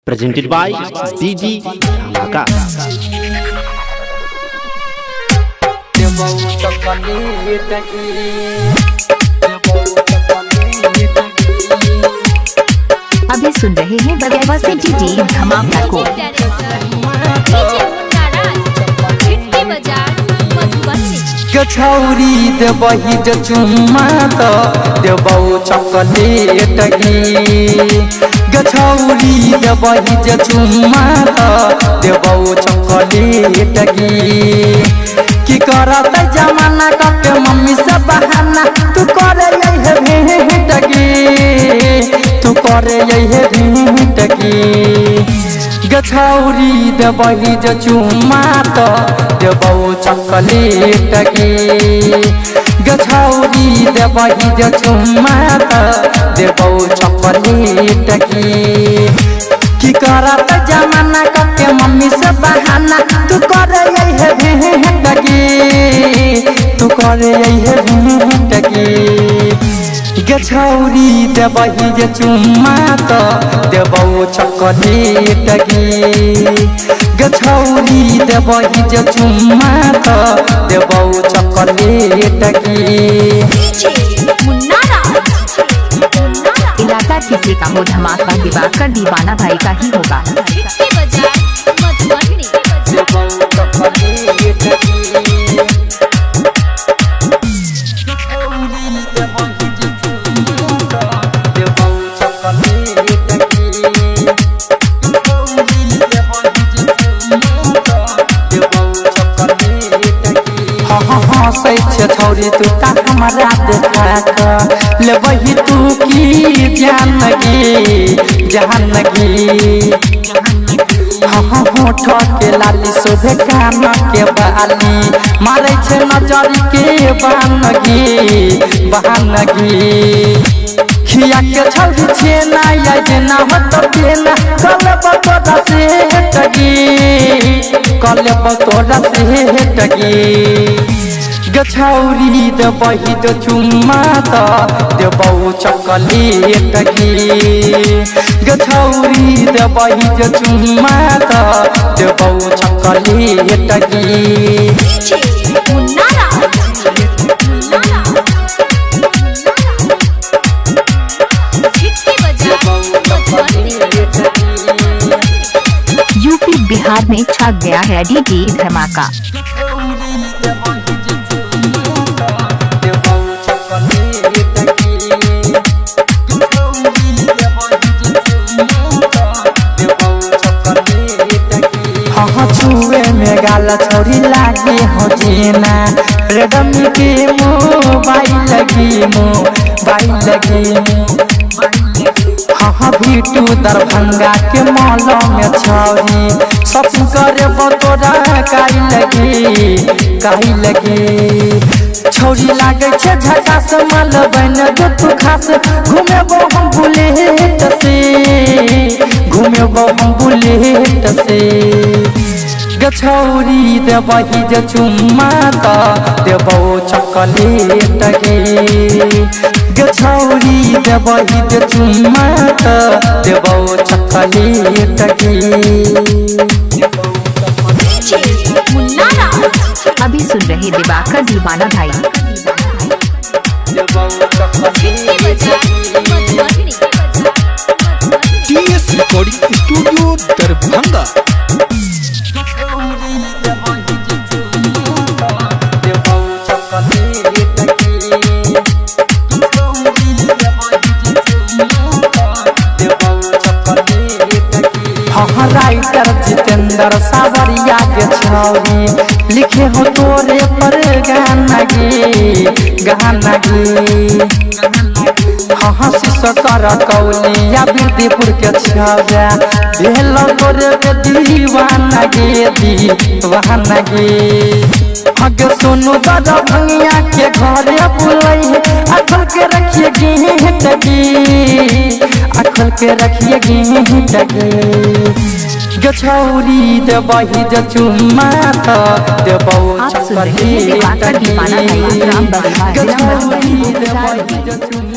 Presented by DJ Dhamaka. अभी सुन रहे हैं बगैर से डीजे धमाका को। गछौरी देबही जे चुम्मा त देबौ चॉकलेट गे। गछौरी देबही जे चुम्मा त देबौ चॉकलेट गे। की करत जमाना कके मम्मी से बहाना, तू करे यही भेंट गे, तू करे यही भेंट गे। गछौरी देबही जे चुम्मा त देबौ चॉकलेट गे। गछौरी देबही जे चुम्मा त देबौ चॉकलेट गे। की करत जमाना कके मम्मी से बहाना, तू करे यही भेंट गे, तू करे यही भेंट गे। गछौरी देबही जे चुम्मा त देबौ चॉकलेट गे। गछौरी देबही जे चुम्मा त देबौ चॉकलेट गे। इलाका किसी का हो धमाका दिवाकर दीवाना भाई का ही होगा। छौरी तू ता हमरा देखा क लेबही तू की जान गे, जान गे। हाँ होठ के लाली शोभे कान के बाली, मारै छे नजर के बान गे, बान गे। खिया के छौरी छेना या जेना होत बेना, कलब तोरा से गे, कलब तोरा से गे। गछौरी देबही जे चुम्मा त देबौ चॉकलेट गे। गछौरी देबही जे चुम्मा त देबौ चॉकलेट गे। यूपी बिहार में छा गया है डीजे धमाका। छुए में गाल छौरी लागे हो जेना, रेडमी के मोबाइल गे, मोबाइल गे। हाँ भीटू दरभंगा के मॉल में छौरी शॉपिंग करे तोरा काई लगे, काई लगे। छौरी लागे छे झकास माल बन जो तू खास, घुमेबो हम बुलेट से, घुमेबो हम बुलेट से। गछौरी देबही जे चुम्मा त देबौ चॉकलेट गे। गछौरी देबही जे चुम्मा त देबौ चॉकलेट गे। अभी सुन रहे दिवाकर दीवाना भाई। TS recording studio Darbhanga. Writer Jitendra Sawariya के छौरी लिखे हो तोरे पर गाना गे, गाना गे। हाँ शिशकर कौलिया बिरदीपुर के छौरा भेल तोरे दीवाना गे, दीवाना गे। हग सोनू दरभंगिया के घरे बुलै, अखल के रखिए गेट गे, अखल के रखिए गेट गे। गछौरी देबही जे चुम्मा त देबौ आप सुन रहे हैं दिवाकर दीवाना भाई। चॉकलेट गे। गछौरी देबही जे चुम्मा